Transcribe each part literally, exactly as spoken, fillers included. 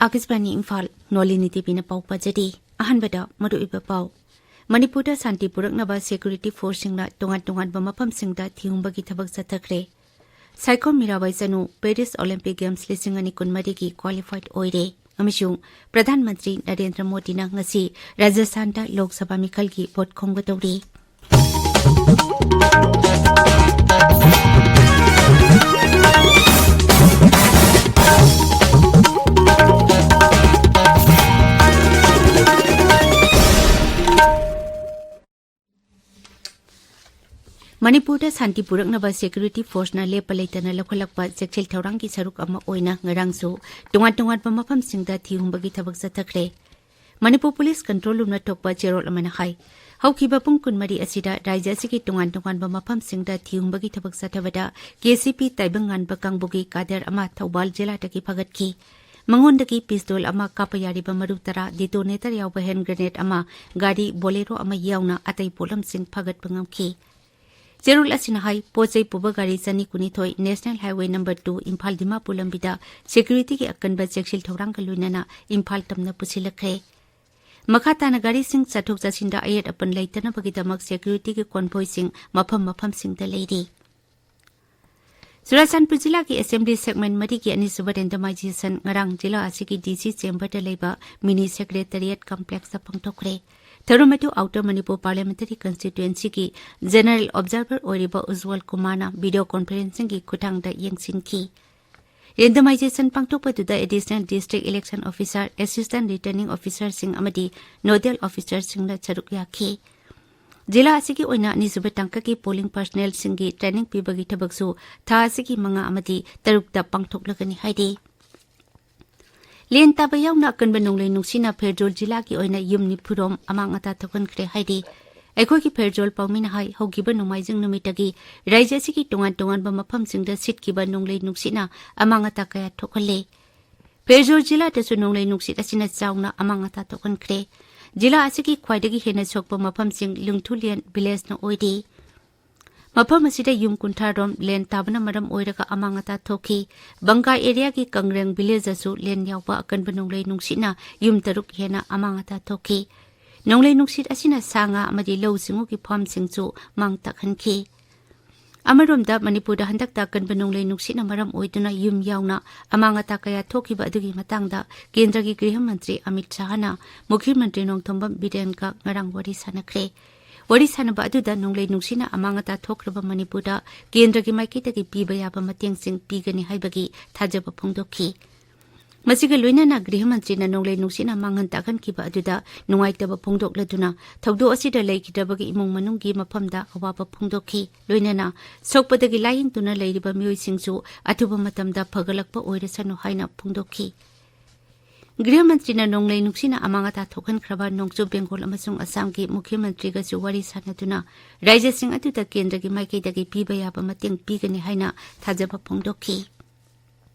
ꯑꯥꯀꯥꯁꯕꯥꯅꯤ ꯏꯝꯐꯥꯜ, ꯅꯣꯂꯤꯅꯤ ꯇꯤꯚꯤꯅ ꯄꯥꯎ ꯄꯥꯖꯔꯤ꯫ ꯑꯍꯥꯟꯕꯗ ꯃꯔꯨꯑꯣꯏꯕ ꯄꯥꯎ꯫ ꯃꯅꯤꯄꯨꯔꯗ ꯁꯥꯟꯇꯤ ꯄꯨꯔꯛꯅꯕ ꯁꯦꯀ꯭ꯌꯨꯔꯤꯇꯤ ꯐꯣꯔꯁꯁꯤꯡꯅ ꯇꯣꯉꯥꯟ ꯇꯣꯉꯥꯟꯕ ꯃꯐꯝꯁꯤꯡꯗ ꯊꯤꯍꯨꯝꯕꯒꯤ ꯊꯕꯛ ꯆꯠꯊꯈ꯭ꯔꯦ꯫ Saikhom Mirabai Chanu Paris Olympic games ꯂꯤꯁꯤꯡ ꯑꯅꯤ ꯀꯨꯟꯃꯔꯤꯒꯤ ꯀ꯭ꯋꯥꯂꯤꯐꯥꯏꯗ ꯑꯣꯏꯔꯦ꯫ ꯑꯃꯁꯨꯡ ꯄ꯭ꯔꯙꯥꯟ ꯃꯟꯇ꯭ꯔꯤ ꯅꯔꯦꯟꯗ꯭ꯔ ꯃꯣꯗꯤꯅ ꯉꯁꯤ ꯔꯥꯖꯁꯊꯥꯟꯗ ꯂꯣꯛ ꯁꯚꯥ ꯃꯤꯈꯜꯒꯤ ꯚꯣꯠ ꯈꯣꯝꯒꯗꯧꯔꯤ꯫ ꯃꯅꯤꯄꯨꯔꯗ ꯁꯥꯟꯇꯤ ꯄꯨꯔꯛꯅꯕ ꯁꯦꯀ꯭ꯌꯨꯔꯤꯇꯤ ꯐꯣꯔꯁꯅ ꯂꯦꯞꯄ ꯂꯩꯇꯅ ꯂꯧꯈꯠꯂꯛꯄ ꯆꯦꯛꯁꯤꯜ ꯊꯧꯔꯥꯡꯒꯤ ꯁꯔꯨꯛ ꯑꯃ ꯑꯣꯏꯅ ꯉꯔꯥꯡꯁꯨ ꯇꯣꯉꯥꯟ ꯇꯣꯉꯥꯟꯕ ꯃꯐꯝꯁꯤꯡꯗ ꯊꯤꯍꯨꯝꯕꯒꯤ ꯊꯕꯛ ꯆꯠꯊꯈ꯭ꯔꯦ꯫ ꯃꯅꯤꯄꯨꯔ ꯄꯨꯂꯤꯁ ꯀꯟꯇ꯭ꯔꯣꯜ ꯔꯨꯝꯅ ꯊꯣꯛꯄ ꯆꯦꯔꯣꯜ ꯑꯃꯅ ꯍꯥꯏ, ꯍꯧꯈꯤꯕ ꯄꯨꯡ ꯀꯨꯟꯃꯔꯤ ꯑꯁꯤꯗ ꯔꯥꯖ꯭ꯌ ꯑꯁꯤꯒꯤ ꯇꯣꯉꯥꯟ ꯇꯣꯉꯥꯟꯕ ꯃꯐꯝꯁꯤꯡꯗ ꯊꯤꯍꯨꯝꯕꯒꯤ ꯊꯕꯛ ꯆꯠꯊꯕꯗ ꯀꯦ ꯁꯤ ꯄꯤ ꯇꯥꯏꯕꯪ ꯉꯥꯟꯕ ꯀꯥꯡꯕꯨꯒꯤ ꯀꯥꯗꯔ ꯑꯃ ꯊꯧꯕꯥꯜ ꯖꯤꯂꯥꯗꯒꯤ ꯐꯒꯠꯈꯤ꯫ ꯃꯉꯣꯟꯗꯒꯤ ꯄꯤꯁꯇꯣꯜ ꯑꯃ, ꯀꯥꯞꯄ ꯌꯥꯔꯤꯕ ꯃꯔꯨ ꯇꯔꯥ, ꯗꯤꯇꯣꯅꯦꯇꯔ ꯌꯥꯎꯕ ꯍꯦꯟ ꯒ꯭ꯔꯦꯅꯦꯗ ꯑꯃ, ꯒꯥꯔꯤ ꯕꯣꯂꯦꯔꯣ ꯑꯃ ꯌꯥꯎꯅ ꯑꯇꯩ ꯄꯣꯠꯂꯝꯁꯤꯡ ꯐꯒꯠꯄ ꯉꯝꯈꯤ꯫ ꯆꯦꯔꯣꯜ ꯑꯁꯤꯅ ꯍꯥꯏ, ꯄꯣꯠ ꯆꯩ ꯄꯨꯕ ꯒꯥꯔꯤ ꯆꯅꯤ ꯀꯨꯟꯅꯤꯊꯣꯏ national highway number two Imphal Dimapur ꯂꯝꯕꯤꯗ ꯁꯦꯀ꯭ꯌꯨꯔꯤꯇꯤꯒꯤ ꯑꯀꯟꯕ ꯆꯦꯛꯁꯤꯜ ꯊꯧꯔꯥꯡꯒ ꯂꯣꯏꯅꯅ ꯏꯝꯐꯥꯜ ꯇꯝꯅ ꯄꯨꯁꯤꯜꯂꯛꯈ꯭ꯔꯦ꯫ ꯃꯈꯥ ꯇꯥꯅ ꯒꯥꯔꯤꯁꯤꯡ ꯆꯠꯊꯣꯛ ꯆꯠꯁꯤꯟꯗ ꯑꯌꯦꯠ ꯑꯄꯟ ꯂꯩꯇꯅꯕꯒꯤꯗꯃꯛ ꯁꯦꯀ꯭ꯌꯨꯔꯤꯇꯤꯒꯤ ꯀꯣꯟꯚꯣꯏꯁꯤꯡ ꯃꯐꯝ ꯃꯐꯝꯁꯤꯡꯗ ꯂꯩꯔꯤ꯫ ꯆꯨꯔꯥꯆꯥꯟꯄꯨꯔ ꯖꯤꯂꯥꯒꯤ ꯑꯦꯁꯦꯝꯕ꯭ꯂꯤ ꯁꯦꯒꯃꯦꯟ ꯃꯔꯤꯒꯤ ꯑꯅꯤꯁꯨꯕ ꯔꯦꯟꯗꯃꯥꯏꯖꯦꯁꯟ ꯉꯔꯥꯡ ꯖꯤꯂꯥ ꯑꯁꯤꯒꯤ ꯗꯤ ꯁꯤ ꯆꯦꯝꯕꯔꯗ ꯂꯩꯕ ꯃꯤꯅꯤ ꯁꯦꯀ꯭ꯔꯦꯇꯔꯤꯌꯦꯠ ꯀꯝꯄ꯭ꯂꯦꯛꯁꯇ ꯄꯥꯡꯊꯣꯛꯈ꯭ꯔꯦ꯫ ꯊꯧꯔꯝ ꯑꯗꯨ ꯑꯥꯎꯇꯔ ꯃꯅꯤꯄꯨꯔ ꯄꯥꯔꯂꯤꯌꯥꯃꯦꯟꯇꯔꯤ ꯀꯟꯁꯇꯤꯇ꯭ꯋꯦꯟꯁꯤꯒꯤ ꯖꯦꯅꯔꯦꯜ ꯑꯣꯕꯖꯥꯔꯚꯔ ꯑꯣꯏꯔꯤꯕ ꯎꯖ꯭ꯋꯜ ꯀꯨꯃꯥꯔꯅ ꯚꯤꯗꯤꯑꯣ ꯀꯣꯟꯐꯔꯦꯟꯁꯤꯡꯒꯤ ꯈꯨꯠꯊꯥꯡꯗ ꯌꯦꯡꯁꯤꯟꯈꯤ꯫ ꯔꯦꯟꯗꯃꯥꯏꯖꯦꯁꯟ ꯄꯥꯡꯊꯣꯛꯄꯗꯨꯗ additional district election officer, assistant returning ꯑꯣꯐꯤꯁꯥꯔꯁꯤꯡ ꯑꯃꯗꯤ ꯅꯣꯗꯦꯜ ꯑꯣꯐꯤꯁꯥꯔꯁꯤꯡꯅ ꯁꯔꯨꯛ ꯌꯥꯈꯤ꯫ ꯖꯤꯂꯥ ꯑꯁꯤꯒꯤ ꯑꯣꯏꯅ ꯑꯅꯤꯁꯨꯕ ꯇꯥꯡꯀꯛꯀꯤ ꯄꯣꯂꯤꯡ ꯄꯔꯁꯅꯦꯜꯁꯤꯡꯒꯤ ꯇ꯭ꯔꯦꯅꯤꯡ ꯄꯤꯕꯒꯤ ꯊꯕꯛꯁꯨ ꯊꯥ ꯑꯁꯤꯒꯤ ꯃꯉꯥ ꯑꯃꯗꯤ ꯇꯔꯨꯛꯇ ꯄꯥꯡꯊꯣꯛꯂꯒꯅꯤ ꯍꯥꯏꯔꯤ꯫ ꯂꯦꯟ ꯇꯥꯕ ꯌꯥꯎꯅ ꯑꯀꯟꯕ ꯅꯣꯡꯂꯩ ꯅꯨꯡꯁꯤꯠꯅ ꯐꯦꯔꯖꯣꯜ ꯖꯤꯂꯥꯒꯤ ꯑꯣꯏꯅ ꯌꯨꯝ ꯅꯤꯐꯨꯔꯣꯝ ꯑꯃꯥꯡ ꯑꯇꯥ ꯊꯣꯛꯍꯟꯈ꯭ꯔꯦ ꯍꯥꯏꯔꯤ꯫ ꯑꯩꯈꯣꯏꯒꯤ ꯐꯦꯔꯖꯣꯜ ꯄꯥꯎꯃꯤꯅ ꯍꯥꯏ, ꯍꯧꯈꯤꯕ ꯅꯣꯡꯃꯥꯏꯖꯤꯡ ꯅꯨꯃꯤꯠꯇꯒꯤ ꯔꯥꯖ꯭ꯌ ꯑꯁꯤꯒꯤ ꯇꯣꯉꯥꯟ ꯇꯣꯉꯥꯟꯕ ꯃꯐꯝꯁꯤꯡꯗ ꯁꯤꯠꯈꯤꯕ ꯅꯣꯡꯂꯩ ꯅꯨꯡꯁꯤꯠꯅ ꯑꯃꯥꯡ ꯑꯇꯥ ꯀꯌꯥ ꯊꯣꯛꯍꯜꯂꯦ꯫ ꯐꯦꯔꯖꯣꯜ ꯖꯤꯂꯥꯗꯁꯨ ꯅꯣꯡꯂꯩ ꯅꯨꯡꯁꯤꯠ ꯑꯁꯤꯅ ꯆꯥꯎꯅ ꯑꯃꯥꯡ ꯑꯇꯥ ꯊꯣꯛꯍꯟꯈ꯭ꯔꯦ꯫ ꯖꯤꯂꯥ ꯑꯁꯤꯒꯤ ꯈ꯭ꯋꯥꯏꯗꯒꯤ ꯍꯦꯟꯅ ꯁꯣꯛꯄ ꯃꯐꯝꯁꯤꯡ ꯂꯨꯡꯊꯨꯂꯤꯌꯟ ꯚꯤꯂꯦꯖꯅ ꯑꯣꯏꯔꯤ꯫ ꯃꯐꯝ ꯑꯁꯤꯗ ꯌꯨꯝ ꯀꯨꯟꯊ꯭ꯔꯥ ꯔꯣꯝ ꯂꯦꯟ ꯇꯥꯕꯅ ꯃꯔꯝ ꯑꯣꯏꯔꯒ ꯑꯃꯥꯡ ꯑꯇꯥ ꯊꯣꯛꯈꯤ꯫ ꯕꯪꯒꯥꯏ ꯑꯦꯔꯤꯌꯥꯒꯤ ꯀꯪꯒ꯭ꯔꯦꯡ ꯚꯤꯂꯦꯖꯇꯁꯨ ꯂꯦꯟ ꯌꯥꯎꯕ ꯑꯀꯟꯕ ꯅꯣꯡꯂꯩ ꯅꯨꯡꯁꯤꯠꯅ ꯌꯨꯝ ꯇꯔꯨꯛ ꯍꯦꯟꯅ ꯑꯃꯥꯡ ꯑꯇꯥ ꯊꯣꯛꯈꯤ꯫ ꯅꯣꯡꯂꯩ ꯅꯨꯡꯁꯤꯠ ꯑꯁꯤꯅ ꯁꯥ ꯉꯥ ꯑꯃꯗꯤ ꯂꯧ ꯁꯤꯡꯎꯒꯤ ꯐꯥꯔꯝꯁꯤꯡꯁꯨ ꯃꯥꯡ ꯇꯥꯛꯍꯟꯈꯤ꯫ ꯑꯃꯔꯣꯝꯗ, ꯃꯅꯤꯄꯨꯔꯗ ꯍꯟꯗꯛꯇ ꯑꯀꯟꯕ ꯅꯣꯡꯂꯩ ꯅꯨꯡꯁꯤꯠꯅ ꯃꯔꯝ ꯑꯣꯏꯗꯨꯅ ꯌꯨꯝ ꯌꯥꯎꯅ ꯑꯃꯥꯡ ꯑꯇꯥ ꯀꯌꯥ ꯊꯣꯛꯈꯤꯕ ꯑꯗꯨꯒꯤ ꯃꯇꯥꯡꯗ ꯀꯦꯟꯗ꯭ꯔꯒꯤ ꯒ꯭ꯔꯤꯍ ꯃꯟꯇ꯭ꯔꯤ ꯑꯃꯤꯠ ꯁꯥꯍꯅ ꯃꯨꯈ꯭ꯌ ꯃꯟꯇ꯭ꯔꯤ ꯅꯣꯡꯊꯣꯝꯕꯝ ꯕꯤꯔꯦꯟꯒ ꯉꯔꯥꯡ ꯋꯥꯔꯤ ꯁꯥꯟꯅꯈ꯭ꯔꯦ꯫ ꯋꯥꯔꯤ ꯁꯥꯟꯅꯕ ꯑꯗꯨꯗ ꯅꯣꯡꯂꯩ ꯅꯨꯡꯁꯤꯠꯅ ꯑꯃꯥꯡ ꯑꯇꯥ ꯊꯣꯛꯈ꯭ꯔꯕ ꯃꯅꯤꯄꯨꯔꯗ ꯀꯦꯟꯗ꯭ꯔꯒꯤ ꯃꯥꯏꯀꯩꯗꯒꯤ ꯄꯤꯕ ꯌꯥꯕ ꯃꯇꯦꯡꯁꯤꯡ ꯄꯤꯒꯅꯤ ꯍꯥꯏꯕꯒꯤ ꯊꯥꯖꯕ ꯐꯣꯡꯗꯣꯛꯈꯤ꯫ ꯃꯁꯤꯒ ꯂꯣꯏꯅꯅ ꯒ꯭ꯔꯤꯍ ꯃꯟꯇ꯭ꯔꯤꯅ ꯅꯣꯡꯂꯩ ꯅꯨꯡꯁꯤꯠꯅ ꯃꯥꯡꯍꯟ ꯇꯥꯛꯍꯟꯈꯤꯕ ꯑꯗꯨꯗ ꯅꯨꯡꯉꯥꯏꯇꯕ ꯐꯣꯡꯗꯣꯛꯂꯗꯨꯅ, ꯊꯧꯗꯣꯛ ꯑꯁꯤꯗ ꯂꯩꯈꯤꯗ꯭ꯔꯕꯒꯤ ꯏꯃꯨꯡ ꯃꯅꯨꯡꯒꯤ ꯃꯐꯝꯗ ꯑꯋꯥꯕ ꯐꯣꯡꯗꯣꯛꯈꯤ꯫ ꯂꯣꯏꯅꯅ ꯁꯣꯛꯄꯗꯒꯤ ꯂꯥꯌꯦꯡꯗꯨꯅ ꯂꯩꯔꯤꯕ ꯃꯤꯑꯣꯏꯁꯤꯡꯁꯨ ꯑꯊꯨꯕ ꯃꯇꯝꯗ ꯐꯒꯠꯂꯛꯄ ꯑꯣꯏꯔꯁꯅꯨ ꯍꯥꯏꯅ ꯐꯣꯡꯗꯣꯛꯈꯤ꯫ ꯒ꯭ꯔꯤꯍ ꯃꯟꯇ꯭ꯔꯤꯅ ꯅꯣꯡꯂꯩ ꯅꯨꯡꯁꯤꯠꯅ ꯑꯃꯥꯡ ꯑꯇꯥ ꯊꯣꯛꯍꯟꯈ꯭ꯔꯕ ꯅꯣꯡꯆꯨꯞ ꯕꯦꯡꯒꯣꯜ ꯑꯃꯁꯨꯡ ꯑꯁꯥꯝꯒꯤ ꯃꯨꯈ꯭ꯌ ꯃꯟꯇ꯭ꯔꯤꯒꯁꯨ ꯋꯥꯔꯤ ꯁꯥꯟꯅꯗꯨꯅ ꯔꯥꯖ꯭ꯌꯁꯤꯡ ꯑꯗꯨꯗ ꯀꯦꯟꯗ꯭ꯔꯒꯤ ꯃꯥꯏꯀꯩꯗꯒꯤ ꯄꯤꯕ ꯌꯥꯕ ꯃꯇꯦꯡ ꯄꯤꯒꯅꯤ ꯍꯥꯏꯅ ꯊꯥꯖꯕ ꯐꯣꯡꯗꯣꯛꯈꯤ꯫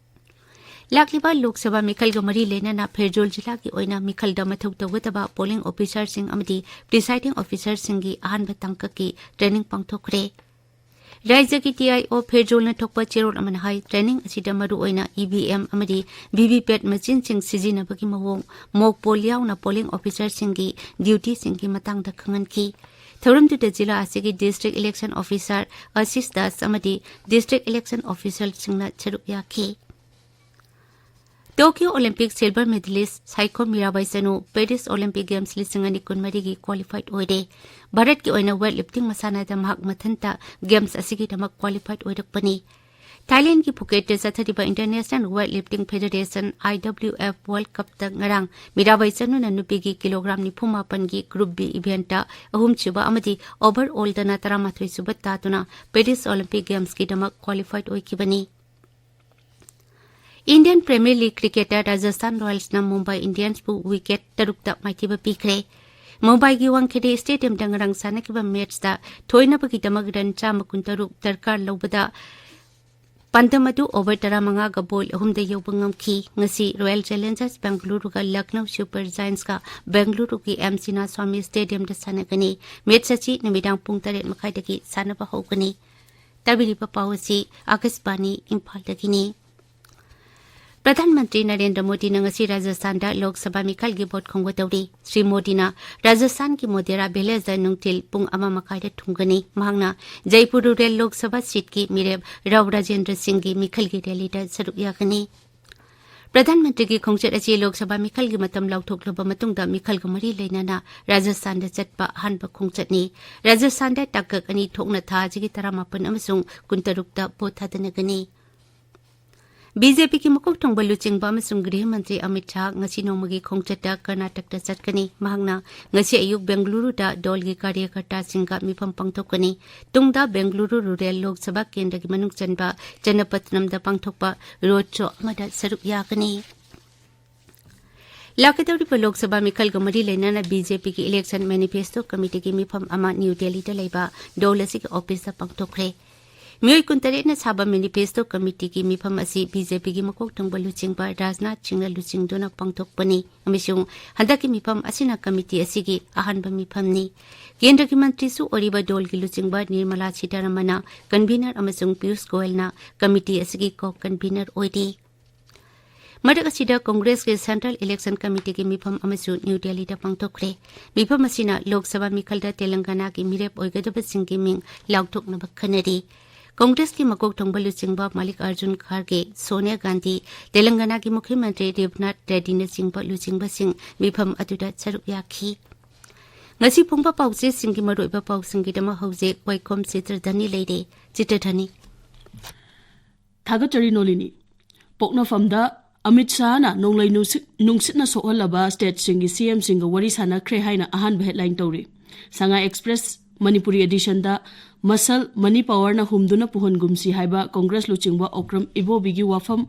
ꯂꯥꯛꯂꯤꯕ ꯂꯣꯛ ꯁꯚꯥ ꯃꯤꯈꯜꯒ ꯃꯔꯤ ꯂꯩꯅꯅ ꯐꯦꯔꯖꯣꯜ ꯖꯤꯂꯥꯒꯤ ꯑꯣꯏꯅ ꯃꯤꯈꯜꯗ ꯃꯊꯧ ꯇꯧꯒꯗꯕ ꯄꯣꯂꯤꯡ ꯑꯣꯐꯤꯁꯥꯔꯁꯤꯡ ꯑꯃꯗꯤ ꯄ꯭ꯔꯤꯁꯥꯏꯗꯤꯡ ꯑꯣꯐꯤꯁꯥꯔꯁꯤꯡꯒꯤ ꯑꯍꯥꯟꯕ ꯇꯥꯡꯀꯛꯀꯤ ꯇ꯭ꯔꯦꯅꯤꯡ ꯄꯥꯡꯊꯣꯛꯈ꯭ꯔꯦ꯫ ꯔꯥꯖ꯭ꯌꯒꯤ ꯇꯤ ꯑꯥꯏ ꯑꯣ ꯐꯦꯔꯖꯣꯜꯅ ꯊꯣꯛꯄ ꯆꯦꯔꯣꯜ ꯑꯃꯅ ꯍꯥꯏ, ꯇ꯭ꯔꯦꯅꯤꯡ ꯑꯁꯤꯗ ꯃꯔꯨꯑꯣꯏꯅ ꯏ ꯚꯤ ꯑꯦꯝ ꯑꯃꯗꯤ ꯚꯤ ꯚꯤ ꯄꯦꯠ ꯃꯦꯆꯤꯟꯁꯤꯡ ꯁꯤꯖꯤꯟꯅꯕꯒꯤ ꯃꯑꯣꯡ, ꯃꯣꯛ ꯄꯣꯜ ꯌꯥꯎꯅ ꯄꯣꯂꯤꯡ ꯑꯣꯐꯤꯁꯥꯔꯁꯤꯡꯒꯤ ꯗ꯭ꯌꯨꯇꯤꯁꯤꯡꯒꯤ ꯃꯇꯥꯡꯗ ꯈꯪꯍꯟꯈꯤ꯫ ꯊꯧꯔꯝꯗꯨꯗ ꯖꯤꯂꯥ ꯑꯁꯤꯒꯤ ꯗꯤꯁꯇ꯭ꯔꯤꯛ ꯏꯂꯦꯛꯁꯟ ꯑꯣꯐꯤꯁꯥꯔ ꯑꯁꯤꯁ ꯗꯥꯁ ꯑꯃꯗꯤ ꯗꯤꯁꯇ꯭ꯔꯤꯛ ꯏꯂꯦꯛꯁꯟ ꯑꯣꯐꯤꯁꯥꯔꯁꯤꯡꯅ ꯁꯔꯨꯛ ꯌꯥꯈꯤ꯫ Tokyo Olympic silver medallist Saikhom Mirabai Chanu Paris Olympic games ꯂꯤꯁꯤꯡ ꯑꯅꯤ ꯀꯨꯟꯃꯔꯤꯒꯤ ꯀ꯭ꯋꯥꯂꯤꯐꯥꯏꯠ ꯑꯣꯏꯔꯦ꯫ ꯚꯥꯔꯠꯀꯤ ꯑꯣꯏꯅ ꯋꯦꯠ ꯂꯤꯐꯇꯤꯡ ꯃꯁꯥꯟꯅꯗ ꯃꯍꯥꯛ ꯃꯊꯟꯇ ꯒꯦꯝꯁ ꯑꯁꯤꯒꯤꯗꯃꯛ ꯀ꯭ꯋꯥꯂꯤꯐꯥꯏꯠ ꯑꯣꯏꯔꯛꯄꯅꯤ꯫ ꯊꯥꯏꯂꯦꯟꯗꯒꯤ ꯐꯨꯀꯦꯠꯇ ꯆꯠꯊꯔꯤꯕ ꯏꯟꯇꯔꯅꯦꯁꯅꯦꯜ ꯋꯦꯠ ꯂꯤꯐꯇꯤꯡ ꯐꯦꯗꯔꯦꯁꯟ, ꯑꯥꯏ ꯗꯕ꯭ꯂꯤꯎ ꯑꯦꯐ, ꯋꯥꯔꯜꯗ ꯀꯞꯇ ꯉꯔꯥꯡ ꯃꯤꯔꯥꯕꯥꯏ ꯆꯅꯨꯅ ꯅꯨꯄꯤꯒꯤ ꯀꯤꯂꯣꯒ꯭ꯔꯥꯝ ꯅꯤꯐꯨ ꯃꯥꯄꯟꯒꯤ ꯒ꯭ꯔꯨꯞ ꯕꯤ ꯏꯚꯦꯟꯠꯇ ꯑꯍꯨꯝꯁꯨꯕ ꯑꯃꯗꯤ ꯑꯣꯚꯔ ꯑꯣꯜꯗꯅ ꯇꯔꯥꯃꯥꯊꯣꯏ ꯁꯨꯕ ꯇꯥꯗꯨꯅ ꯄꯦꯔꯤꯁ ꯑꯣꯂꯤꯝꯄꯤꯛ ꯒꯦꯝꯁꯀꯤꯗꯃꯛ ꯀ꯭ꯋꯥꯂꯤꯐꯥꯏꯠ ꯑꯣꯏꯈꯤꯕꯅꯤ꯫ ꯏꯟꯗꯤꯌꯟ ꯄ꯭ꯔꯤꯃꯤꯌꯔ ꯂꯤꯒ ꯀ꯭ꯔꯤꯀꯦꯠꯇ ꯔꯥꯖꯁꯊꯥꯟ ꯔꯣꯌꯜꯁꯅ ꯃꯨꯝꯕꯥꯏ ꯏꯟꯗꯤꯌꯟꯁꯄꯨ ꯋꯤꯀꯦꯠ ꯇꯔꯨꯛꯇ ꯃꯥꯏꯊꯤꯕ ꯄꯤꯈ꯭ꯔꯦ꯫ ꯃꯨꯝꯕꯥꯏꯒꯤ ꯋꯥꯡꯈꯦꯗꯦ ꯁ꯭ꯇꯦꯗꯤꯌꯝꯗ ꯉꯔꯥꯡ ꯁꯥꯟꯅꯈꯤꯕ ꯃꯦꯆꯇ ꯊꯣꯏꯅꯕꯒꯤꯗꯃꯛ ꯔꯟ ꯆꯥꯝꯃ ꯀꯨꯟꯇꯔꯨꯛ ꯗꯔꯀꯥꯔ ꯂꯧꯕꯗ ꯄꯥꯟꯗꯝ ꯑꯗꯨ over ꯇꯔꯥꯃꯉꯥꯒ ꯕꯣꯜ ꯑꯍꯨꯝꯗ ꯌꯧꯕ ꯉꯝꯈꯤ꯫ ꯉꯁꯤ Royal Challengers Bengaluru ꯒ Lucknow Super Giants ꯀ ꯕꯦꯡꯒꯂꯨꯔꯨꯒꯤ ꯑꯦꯝ ꯆꯤꯟꯅꯥꯁ꯭ꯋꯥꯃꯤ Stadium ꯗ ꯁꯥꯟꯅꯒꯅꯤ꯫ Match ꯑꯁꯤ ꯅꯨꯃꯤꯗꯥꯡ ꯄꯨꯡ ꯇꯔꯦꯠ ꯃꯈꯥꯏꯗꯒꯤ ꯁꯥꯟꯅꯕ ꯍꯧꯒꯅꯤ꯫ ꯇꯥꯕꯤꯔꯤꯕ ꯄꯥꯎ ꯑꯁꯤ ꯑꯀꯥꯁꯕꯥꯅꯤ ꯏꯝꯐꯥꯜꯗꯒꯤꯅꯤ꯫ ꯄ꯭ꯔꯙꯥꯟ ꯃꯟꯇ꯭ꯔꯤ ꯅꯔꯦꯟꯗ꯭ꯔ ꯃꯣꯗꯤꯅ ꯉꯁꯤ ꯔꯥꯖꯁꯊꯥꯟꯗ ꯂꯣꯛ ꯁꯚꯥ ꯃꯤꯈꯜꯒꯤ ꯚꯣꯠ ꯈꯣꯝꯒꯗꯧꯔꯤ꯫ ꯁ꯭ꯔꯤ ꯃꯣꯗꯤꯅ ꯔꯥꯖꯁꯊꯥꯟꯒꯤ ꯃꯣꯗꯦꯔꯥ village ꯗ ꯅꯨꯡꯊꯤꯜ ꯄꯨꯡ ꯑꯃ ꯃꯈꯥꯏꯗ ꯊꯨꯡꯒꯅꯤ꯫ ꯃꯍꯥꯛꯅ ꯖꯩꯄꯨꯔ rural ꯂꯣꯛ ꯁꯚꯥ seat ꯀꯤ ꯃꯤꯔꯦꯞ ꯔꯥꯎ ꯔꯥꯖꯦꯟꯗ꯭ꯔ ꯁꯤꯡꯒꯤ ꯃꯤꯈꯜꯒꯤ rally ꯗ ꯁꯔꯨꯛ ꯌꯥꯒꯅꯤ꯫ ꯄ꯭ꯔꯙꯥꯟ ꯃꯟꯇ꯭ꯔꯤꯒꯤ ꯈꯣꯡꯆꯠ ꯑꯁꯤ ꯂꯣꯛ ꯁꯚꯥ ꯃꯤꯈꯜꯒꯤ ꯃꯇꯝ ꯂꯥꯎꯊꯣꯛꯂꯕ ꯃꯇꯨꯡꯗ ꯃꯤꯈꯜꯒ ꯃꯔꯤ ꯂꯩꯅꯅ ꯔꯥꯖꯁꯊꯥꯟꯗ ꯆꯠꯄ ꯑꯍꯥꯟꯕ ꯈꯣꯡꯆꯠꯅꯤ꯫ ꯔꯥꯖꯁꯊꯥꯟꯗ ꯇꯥꯡꯀꯛ ꯑꯅꯤ ꯊꯣꯛꯅ ꯊꯥ ꯑꯁꯤꯒꯤ ꯇꯔꯥꯃꯥꯄꯟ ꯑꯃꯁꯨꯡ ꯀꯨꯟꯇꯔꯨꯛꯇ ꯚꯣꯠ ꯊꯥꯗꯅꯒꯅꯤ꯫ ꯕꯤ ꯖꯦ ꯄꯤꯒꯤ ꯃꯀꯣꯛ ꯊꯣꯡꯕ ꯂꯨꯆꯤꯡꯕ ꯑꯃꯁꯨꯡ ꯒ꯭ꯔꯤꯍ ꯃꯟꯇ꯭ꯔꯤ ꯑꯃꯤꯠ ꯁꯥꯍ ꯉꯁꯤ ꯅꯣꯡꯃꯒꯤ ꯈꯣꯡꯆꯠꯇ ꯀꯔꯅꯥꯇꯛꯇ ꯆꯠꯀꯅꯤ꯫ ꯃꯍꯥꯛꯅ ꯉꯁꯤ ꯑꯌꯨꯛ ꯕꯦꯡꯒꯂꯨꯔꯨꯗ ꯗꯣꯜꯒꯤ ꯀꯥꯔꯌꯀꯔꯇꯥꯁꯤꯡꯒ ꯃꯤꯐꯝ ꯄꯥꯡꯊꯣꯛꯀꯅꯤ꯫ ꯇꯨꯡꯗ ꯕꯦꯡꯒꯂꯨꯔꯨ rural ꯂꯣꯛ ꯁꯚꯥ ꯀꯦꯟꯗ꯭ꯔꯒꯤ ꯃꯅꯨꯡ ꯆꯟꯕ ꯆꯟꯅꯄꯇꯅꯝꯗ ꯄꯥꯡꯊꯣꯛꯄ road show ꯑꯃꯗ ꯁꯔꯨꯛ ꯌꯥꯒꯅꯤ꯫ ꯂꯥꯛꯀꯗꯧꯔꯤꯕ ꯂꯣꯛ ꯁꯚꯥ ꯃꯤꯈꯜꯒ ꯃꯔꯤ ꯂꯩꯅꯅ ꯕꯤ ꯖꯦ ꯄꯤꯒꯤ election manifesto committee ꯒꯤ ꯃꯤꯐꯝ ꯑꯃ ꯅ꯭ꯌꯨ ꯗꯦꯜꯂꯤꯗ ꯂꯩꯕ ꯗꯣꯜ ꯑꯁꯤꯒꯤ office ꯇ ꯄꯥꯡꯊꯣꯛꯈ꯭ꯔꯦ꯫ ꯃꯤꯑꯣꯏ ꯀꯨꯟꯇꯔꯦꯠꯅ ꯁꯥꯕ manifesto committee ꯒꯤ ꯃꯤꯐꯝ ꯑꯁꯤ ꯕꯤ ꯖꯦ ꯄꯤꯒꯤ ꯃꯀꯣꯛ ꯊꯣꯡꯕ ꯂꯨꯆꯤꯡꯕ ꯔꯥꯖꯅꯥꯊ ꯁꯤꯡꯅ ꯂꯨꯆꯤꯡꯗꯨꯅ ꯄꯥꯡꯊꯣꯛꯄꯅꯤ ꯑꯃꯁꯨꯡ ꯍꯟꯗꯛꯀꯤ ꯃꯤꯐꯝ ꯑꯁꯤꯅ committee ꯑꯁꯤꯒꯤ ꯑꯍꯥꯟꯕ ꯃꯤꯐꯝꯅꯤ꯫ ꯀꯦꯟꯗ꯭ꯔꯒꯤ ꯃꯟꯇ꯭ꯔꯤꯁꯨ ꯑꯣꯏꯔꯤꯕ ꯗꯣꯜꯒꯤ ꯂꯨꯆꯤꯡꯕ ꯅꯤꯔꯃꯂꯥ ꯁꯤꯇꯥꯔꯥꯃꯟꯅ convener ꯑꯃꯁꯨꯡ ꯄꯤꯌꯨꯁ ꯒꯣꯌꯜꯅ committee ꯑꯁꯤꯒꯤ co-convener ꯑꯣꯏꯔꯤ꯫ ꯃꯔꯛ ꯑꯁꯤꯗ ꯀꯣꯡꯒ꯭ꯔꯦꯁꯀꯤ Central Election Committee ꯒꯤ ꯃꯤꯐꯝ ꯑꯃꯁꯨ ꯅ꯭ꯌꯨ ꯗꯦꯜꯂꯤꯗ ꯄꯥꯡꯊꯣꯛꯈ꯭ꯔꯦ꯫ ꯃꯤꯐꯝ ꯑꯁꯤꯅ ꯂꯣꯛ ꯁꯚꯥ ꯃꯤꯈꯜꯗ ꯇꯦꯂꯪꯒꯥꯅꯥꯒꯤ ꯃꯤꯔꯦꯞ ꯑꯣꯏꯒꯗꯕꯁꯤꯡꯒꯤ ꯃꯤꯡ ꯂꯥꯎꯊꯣꯛꯅꯕ ꯈꯟꯅꯔꯤ꯫ ꯀꯣꯡꯒ꯭ꯔꯦꯁꯀꯤ ꯃꯀꯣꯛ ꯊꯣꯡꯕ ꯂꯨꯆꯤꯡꯕ ꯃꯥꯂꯤꯛ ꯑꯔꯖꯨꯟ ꯈꯥꯔꯒꯦ, ꯁꯣꯅꯤꯌꯥ ꯒꯥꯟꯙꯤ, ꯇꯦꯂꯪꯒꯥꯅꯥꯒꯤ ꯃꯨꯈ꯭ꯌ ꯃꯟꯇ꯭ꯔꯤ ꯔꯦꯕꯅꯥꯊ ꯔꯦꯗ꯭ꯗꯤꯅꯆꯤꯡꯕ ꯂꯨꯆꯤꯡꯕꯁꯤꯡ ꯃꯤꯐꯝ ꯑꯗꯨꯗ ꯁꯔꯨꯛ ꯌꯥꯈꯤ꯫ ꯉꯁꯤ ꯐꯣꯡꯕ ꯄꯥꯎꯆꯦꯁꯤꯡꯒꯤ ꯃꯔꯨꯑꯣꯏꯕ ꯄꯥꯎꯁꯤꯡꯒꯤꯗꯃꯛ ꯍꯧꯖꯤꯛ ꯋꯥꯏꯈꯣꯝ ꯆꯤꯇ꯭ꯔꯙꯅꯤ ꯂꯩꯔꯦ꯫ ꯆꯤꯇ꯭ꯔꯙꯅꯤ꯫ ꯊꯥꯒꯠꯆꯔꯤ ꯅꯣꯂꯤꯅꯤ꯫ ꯄꯣꯛꯅꯐꯝꯗ ꯑꯃꯤꯠ ꯁꯥꯍꯅ ꯅꯣꯡꯂꯩ ꯅꯨꯡꯁꯤꯠ, ꯅꯨꯡꯁꯤꯠꯅ ꯁꯣꯛꯍꯜꯂꯕ stateꯁꯤꯡꯒꯤ ꯁꯤ ꯑꯦꯝꯁꯤꯡꯒ ꯋꯥꯔꯤ ꯁꯥꯟꯅꯈ꯭ꯔꯦ ꯍꯥꯏꯅ ꯑꯍꯥꯟꯕ headline ꯇꯧꯔꯤ꯫ ꯁꯉꯥꯏ Express ꯃꯅꯤꯄꯨꯔꯤ editionꯗ ꯃꯁꯜ ꯃꯅꯤ powerꯅ ꯍꯨꯝꯗꯨꯅ ꯄꯨꯍꯟꯒꯨꯝꯁꯤ ꯍꯥꯏꯕ ꯀꯣꯡꯒ꯭ꯔꯦꯁ ꯂꯨꯆꯤꯡꯕ ꯑꯣꯀ꯭ꯔꯝ ꯏꯕꯣꯕꯤꯒꯤ ꯋꯥꯐꯝ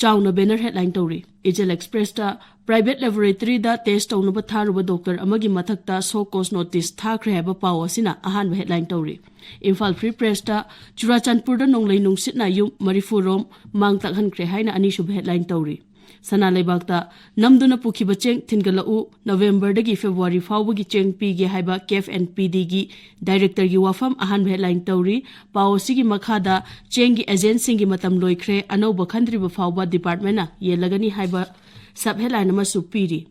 ꯆꯥꯎꯅ banner headline ꯇꯧꯔꯤ꯫ ꯏꯆꯦꯜ ꯑꯦꯛꯁꯄ꯭ꯔꯦꯁꯇ ꯄ꯭ꯔꯥꯏꯚꯦꯠ ꯂꯦꯕꯣꯔꯦꯇꯔꯤꯗ ꯇꯦꯁ ꯇꯧꯅꯕ ꯊꯥꯔꯨꯕ ꯗꯣꯛꯇꯔ ꯑꯃꯒꯤ ꯃꯊꯛꯇ ꯁꯣ ꯀꯣꯁ ꯅꯣꯇꯤꯁ ꯊꯥꯈ꯭ꯔꯦ ꯍꯥꯏꯕ ꯄꯥꯎ ꯑꯁꯤꯅ ꯑꯍꯥꯟꯕ ꯍꯦꯗꯂꯥꯏꯟ ꯇꯧꯔꯤ꯫ ꯏꯝꯐꯥꯜ ꯐ꯭ꯔꯤ ꯄ꯭ꯔꯦꯁꯇ ꯆꯨꯔꯥꯆꯥꯟꯄꯨꯔꯗ ꯅꯣꯡꯂꯩ ꯅꯨꯡꯁꯤꯠꯅ ꯌꯨꯝ ꯃꯔꯤꯐꯨ ꯔꯣꯝ ꯃꯥꯡ ꯇꯥꯛꯍꯟꯈ꯭ꯔꯦ ꯍꯥꯏꯅ ꯑꯅꯤꯁꯨꯕ ꯍꯦꯗꯂꯥꯏꯟ ꯇꯧꯔꯤ꯫ ꯁꯅꯥ ꯂꯩꯕꯥꯛꯇ ꯅꯝꯗꯨꯅ ꯄꯨꯈꯤꯕ ꯆꯦꯡ ꯊꯤꯟꯒꯠꯂꯛꯎ, ꯅꯕꯦꯝꯕꯔꯗꯒꯤ ꯐꯦꯕ꯭ꯔꯨꯋꯥꯔꯤ ꯐꯥꯎꯕꯒꯤ ꯆꯦꯡ ꯄꯤꯒꯦ ꯍꯥꯏꯕ ꯀꯦꯐ ꯑꯦꯟ ꯄꯤ ꯗꯤꯒꯤ ꯗꯥꯏꯔꯦꯛꯇꯔꯒꯤ ꯋꯥꯐꯝ ꯑꯍꯥꯟꯕ ꯍꯦꯗꯂꯥꯏꯟ ꯇꯧꯔꯤ꯫ ꯄꯥꯎ ꯑꯁꯤꯒꯤ ꯃꯈꯥꯗ ꯆꯦꯡꯒꯤ ꯑꯦꯖꯦꯟꯁꯤꯡꯒꯤ ꯃꯇꯝ ꯂꯣꯏꯈ꯭ꯔꯦ, ꯑꯅꯧꯕ ꯈꯟꯗ꯭ꯔꯤꯕ ꯐꯥꯎꯕ ꯗꯤꯄꯥꯔꯠꯃꯦꯟꯅ ꯌꯦꯜꯂꯒꯅꯤ ꯍꯥꯏꯕ ꯁꯕ ꯍꯦꯗꯂꯥꯏꯟ ꯑꯃꯁꯨ ꯄꯤꯔꯤ꯫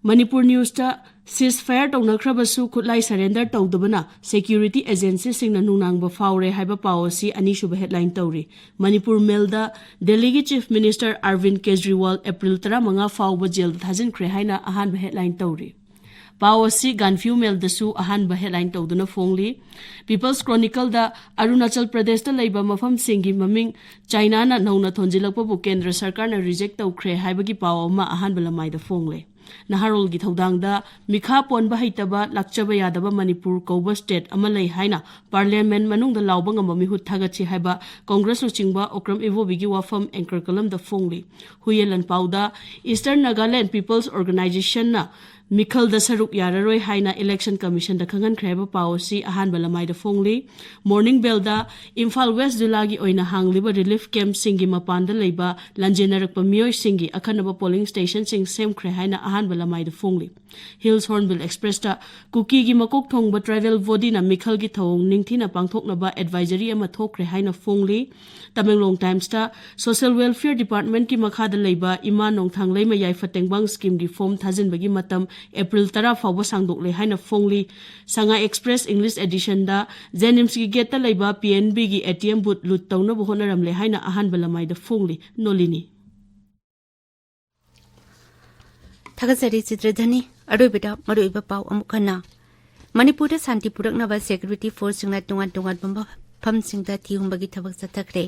ꯃꯅꯤꯄꯨꯔ ꯅ꯭ꯌꯨꯁꯇ ꯁꯤꯁ ꯐꯥꯌꯔ ꯇꯧꯅꯈ꯭ꯔꯕꯁꯨ ꯈꯨꯠꯂꯥꯏ ꯁꯔꯦꯟꯗꯔ ꯇꯧꯗꯕꯅ ꯁꯦꯀ꯭ꯌꯨꯔꯤꯇꯤ ꯑꯦꯖꯦꯟꯁꯤꯁꯤꯡꯅ ꯅꯨꯡꯅꯥꯡꯕ ꯐꯥꯎꯔꯦ ꯍꯥꯏꯕ ꯄꯥꯎ ꯑꯁꯤ ꯑꯅꯤꯁꯨꯕ ꯍꯦꯗꯂꯥꯏꯟ ꯇꯧꯔꯤ꯫ ꯃꯅꯤꯄꯨꯔ ꯃꯦꯜꯗ ꯗꯦꯜꯂꯤꯒꯤ ꯆꯤꯐ ꯃꯤꯅꯤꯁꯇꯔ ꯑꯔꯕꯤꯟ ꯀꯦꯖ꯭ꯔꯤꯋꯥꯜ ꯑꯦꯄ꯭ꯔꯤꯜ ꯇꯔꯥꯃꯉꯥ ꯐꯥꯎꯕ ꯖꯦꯜꯗ ꯊꯥꯖꯤꯟꯈ꯭ꯔꯦ ꯍꯥꯏꯅ ꯑꯍꯥꯟꯕ ꯍꯦꯗꯂꯥꯏꯟ ꯇꯧꯔꯤ꯫ ꯄꯥꯎ ꯑꯁꯤ ꯒꯥꯟꯐ꯭ꯌꯨ ꯃꯦꯜꯗꯁꯨ ꯑꯍꯥꯟꯕ ꯍꯦꯗꯂꯥꯏꯟ ꯇꯧꯗꯨꯅ ꯐꯣꯡꯂꯤ꯫ ꯄꯤꯄꯜꯁ ꯀ꯭ꯔꯣꯅꯤꯀꯜꯗ ꯑꯔꯨꯅꯥꯆꯜ ꯄ꯭ꯔꯗꯦꯁꯇ ꯂꯩꯕ ꯃꯐꯝꯁꯤꯡꯒꯤ ꯃꯃꯤꯡ ꯆꯥꯏꯅꯥꯅ ꯅꯧꯅ ꯊꯣꯟꯖꯤꯜꯂꯛꯄꯕꯨ ꯀꯦꯟꯗ꯭ꯔ ꯁꯔꯀꯥꯔꯅ ꯔꯤꯖꯦꯛ ꯇꯧꯈ꯭ꯔꯦ ꯍꯥꯏꯕꯒꯤ ꯄꯥꯎ ꯑꯃ ꯑꯍꯥꯟꯕ ꯂꯃꯥꯏꯗ ꯐꯣꯡꯂꯦ꯫ ꯅꯍꯥꯔꯣꯜꯒꯤ ꯊꯧꯗꯥꯡꯗ ꯃꯤꯈꯥ ꯄꯣꯟꯕ ꯍꯩꯇꯕ, ꯂꯥꯛꯆꯕ ꯌꯥꯗꯕ ꯃꯅꯤꯄꯨꯔ ꯀꯧꯕ ꯁ꯭ꯇꯦꯠ ꯑꯃ ꯂꯩ ꯍꯥꯏꯅ ꯄꯥꯔꯂꯤꯌꯥꯃꯦꯟꯠ ꯃꯅꯨꯡꯗ ꯂꯥꯎꯕ ꯉꯝꯕ ꯃꯤꯍꯨꯠ ꯊꯥꯒꯠꯁꯤ ꯍꯥꯏꯕ ꯀꯣꯡꯒ꯭ꯔꯦꯁ ꯂꯨꯆꯤꯡꯕ ꯑꯣꯀ꯭ꯔꯝ ꯏꯕꯣꯕꯤꯒꯤ ꯋꯥꯐꯝ ꯑꯦꯡꯀꯔ ꯀꯂꯝꯗ ꯐꯣꯡꯂꯤ꯫ ꯍꯨꯏꯌꯦꯟ ꯂꯥꯟꯄꯥꯎꯗ ꯏꯁꯇꯔꯟ ꯅꯥꯒꯥꯂꯦꯟ ꯄꯤꯄꯜꯁ ꯑꯣꯔꯒꯅꯥꯏꯖꯦꯁꯟꯅ ꯃꯤꯈꯜꯗ ꯁꯔꯨꯛ ꯌꯥꯔꯔꯣꯏ ꯍꯥꯏꯅ ꯏꯂꯦꯛꯁꯟ ꯀꯃꯤꯁꯟꯗ ꯈꯪꯍꯟꯈ꯭ꯔꯦ ꯍꯥꯏꯕ ꯄꯥꯎ ꯑꯁꯤ ꯑꯍꯥꯟꯕ ꯂꯃꯥꯏꯗ ꯐꯣꯡꯂꯤ꯫ ꯃꯣꯔꯅꯤꯡ ꯕꯦꯜꯗ ꯏꯝꯐꯥꯜ ꯋꯦꯁ ꯖꯤꯂꯥꯒꯤ ꯑꯣꯏꯅ ꯍꯥꯡꯂꯤꯕ ꯔꯤꯂꯤꯐ ꯀꯦꯝꯞꯁꯤꯡꯒꯤ ꯃꯄꯥꯟꯗ ꯂꯩꯕ ꯂꯥꯟꯖꯦꯟꯅꯔꯛꯄ ꯃꯤꯑꯣꯏꯁꯤꯡꯒꯤ ꯑꯈꯟꯅꯕ ꯄꯣꯂꯤꯡ ꯁ꯭ꯇꯦꯁꯟꯁꯤꯡ ꯁꯦꯝꯈ꯭ꯔꯦ ꯍꯥꯏꯅ ꯑꯍꯥꯟꯕ ꯂꯃꯥꯏꯗ ꯐꯣꯡꯂꯤ꯫ ꯍꯤꯜꯁ ꯍꯣꯔꯟꯕꯤꯜ ꯑꯦꯛꯁꯄ꯭ꯔꯦꯁꯇ ꯀꯨꯀꯤꯒꯤ ꯃꯀꯣꯛ ꯊꯣꯡꯕ ꯇ꯭ꯔꯥꯏꯕꯦꯜ ꯕꯣꯗꯤꯅ ꯃꯤꯈꯜꯒꯤ ꯊꯧꯑꯣꯡ ꯅꯤꯡꯊꯤꯅ ꯄꯥꯡꯊꯣꯛꯅꯕ ꯑꯦꯗꯚꯥꯏꯖꯔꯤ ꯑꯃ ꯊꯣꯛꯈ꯭ꯔꯦ ꯍꯥꯏꯅ ꯐꯣꯡꯂꯤ꯫ ꯇꯃꯦꯡꯂꯣꯡ ꯇꯥꯏꯝꯁꯇ ꯁꯣꯁꯤꯌꯦꯜ ꯋꯦꯜꯐꯤꯌꯔ ꯗꯤꯄꯥꯔꯠꯃꯦꯟꯠꯀꯤ ꯃꯈꯥꯗ ꯂꯩꯕ ꯏꯃꯥ ꯅꯣꯡꯊꯥꯡꯂꯩꯃ ꯌꯥꯏꯐ ꯇꯦꯡꯕꯥꯡ ꯁ꯭ꯀꯤꯝꯒꯤ ꯐꯣꯔꯝ ꯊꯥꯖꯤꯟꯕꯒꯤ ꯃꯇꯝ ꯑꯦꯄ꯭ꯔꯤꯜ ꯇꯔꯥ ꯐꯥꯎꯕ ꯁꯥꯡꯗꯣꯛꯂꯦ ꯍꯥꯏꯅ ꯐꯣꯡꯂꯤ꯫ ꯁꯉꯥꯏ ꯑꯦꯛꯁꯄ꯭ꯔꯦꯁ ꯏꯪꯂꯤꯁ ꯑꯦꯗꯤꯁꯟꯗ ꯖꯦꯅꯤꯝꯁꯀꯤ ꯒꯦꯠꯇ ꯂꯩꯕ ꯄꯤ ꯑꯦꯟ ꯕꯤꯒꯤ ꯑꯦ ꯇꯤ ꯑꯦꯝ ꯕꯨꯠ ꯂꯨꯠ ꯇꯧꯅꯕ ꯍꯣꯠꯅꯔꯝꯂꯦ ꯍꯥꯏꯅ ꯑꯍꯥꯟꯕ ꯂꯃꯥꯏꯗ ꯐꯣꯡꯂꯤ꯫ ꯅꯣꯂꯤꯅꯤ꯫ ꯊꯥꯒꯠꯆꯔꯤ ꯆꯤꯇ꯭ꯔꯙꯅꯤ꯫ ꯑꯔꯣꯏꯕꯗ ꯃꯔꯨꯑꯣꯏꯕ ꯄꯥꯎ ꯑꯃꯨꯛ ꯍꯟꯅ꯫ ꯃꯅꯤꯄꯨꯔꯗ ꯁꯥꯟꯇꯤ ꯄꯨꯔꯛꯅꯕ ꯁꯦꯀ꯭ꯌꯨꯔꯤꯇꯤ ꯐꯣꯔꯁꯁꯤꯡꯅ ꯇꯣꯉꯥꯟ ꯇꯣꯉꯥꯟꯕ ꯃꯐꯝꯁꯤꯡꯗ ꯊꯤꯍꯨꯝꯕꯒꯤ ꯊꯕꯛ ꯆꯠꯊꯈ꯭ꯔꯦ꯫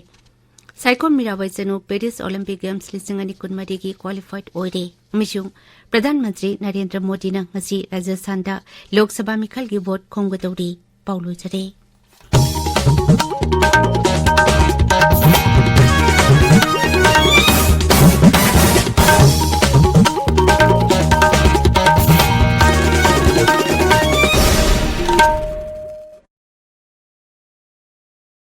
Saikhom Mirabai Chanu Paris Olympic games ꯂꯤꯁꯤꯡ ꯑꯅꯤ ꯀꯨꯟꯃꯔꯤꯒꯤ ꯀ꯭ꯋꯥꯂꯤꯐꯥꯏꯠ ꯑꯣꯏꯔꯦ ꯑꯃꯁꯨꯡ ꯄ꯭ꯔꯙꯥꯟ ꯃꯟꯇ꯭ꯔꯤ ꯅꯔꯦꯟꯗ꯭ꯔ ꯃꯣꯗꯤꯅ ꯉꯁꯤ ꯔꯥꯖꯁꯊꯥꯟꯗ ꯂꯣꯛ ꯁꯚꯥ ꯃꯤꯈꯜꯒꯤ ꯚꯣꯠ ꯈꯣꯝꯒꯗꯧꯔꯤ꯫ ꯄꯥꯎ ꯂꯣꯏꯖꯔꯦ꯫